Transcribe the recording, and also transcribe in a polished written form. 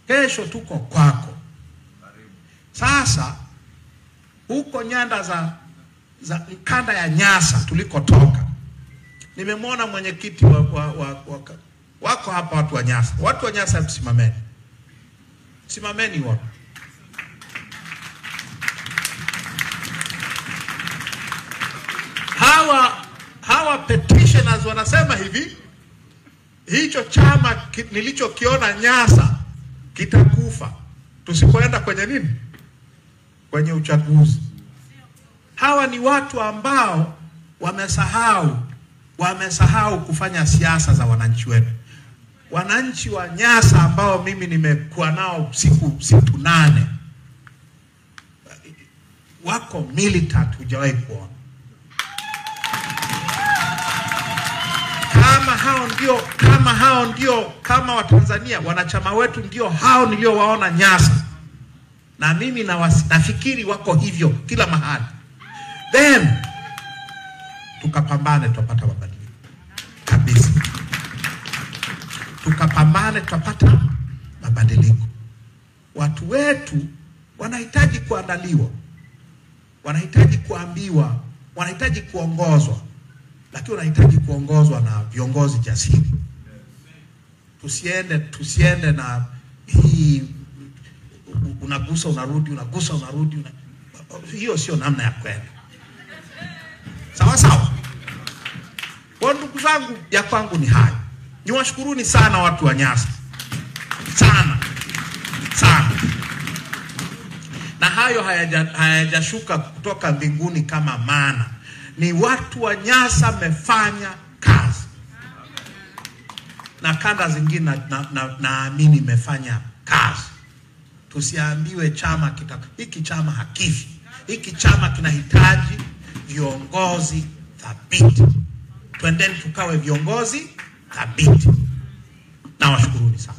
Kesho tuko kwako. Sasa huko nyanda za kanda ya Nyasa tulikotoka, nimemwona mwenyekiti wako hapa, watu wa Nyasa. Watu wa Nyasa, msimameni. Simameni wote. Hawa petitioners wanasema hivi, hicho chama nilichokiona Nyasa kitakufa tusipoenda kwenye nini? Kwenye uchaguzi. Hawa ni watu ambao wamesahau kufanya siasa za wananchi wetu. Wananchi wa Nyasa ambao mimi nimekuwa nao siku 8 wako militant, hujawahi kuona. Kama hao ndio, kama Watanzania wanachama wetu ndio hao niliowaona Nyasa, na mimi nafikiri wako hivyo kila mahali, then tukapambane, tutapata mabadiliko kabisa. Tukapambane, tutapata mabadiliko. Watu wetu wanahitaji kuandaliwa, wanahitaji kuambiwa, wanahitaji kuongozwa, lakini wanahitaji kuongozwa na viongozi jasiri. Tusiende na hii unagusa unarudi, unagusa unarudi, hiyo sio namna ya kwenda. Sawa sawa. Kwa ndugu zangu, ya kwangu ni hayo. Niwashukuruni sana watu wa Nyasa. Sana. Sana. Na hayo hayajashuka kutoka mbinguni kama mana. Ni watu wa Nyasa mefanya kazi. Na kanda zingine naamini mefanya kazi. Tusiambiwe chama hiki chama hakifi. Hiki chama kinahitaji viongozi thabiti. Twendeni tukawe viongozi thabiti. Nawashukuruni sana.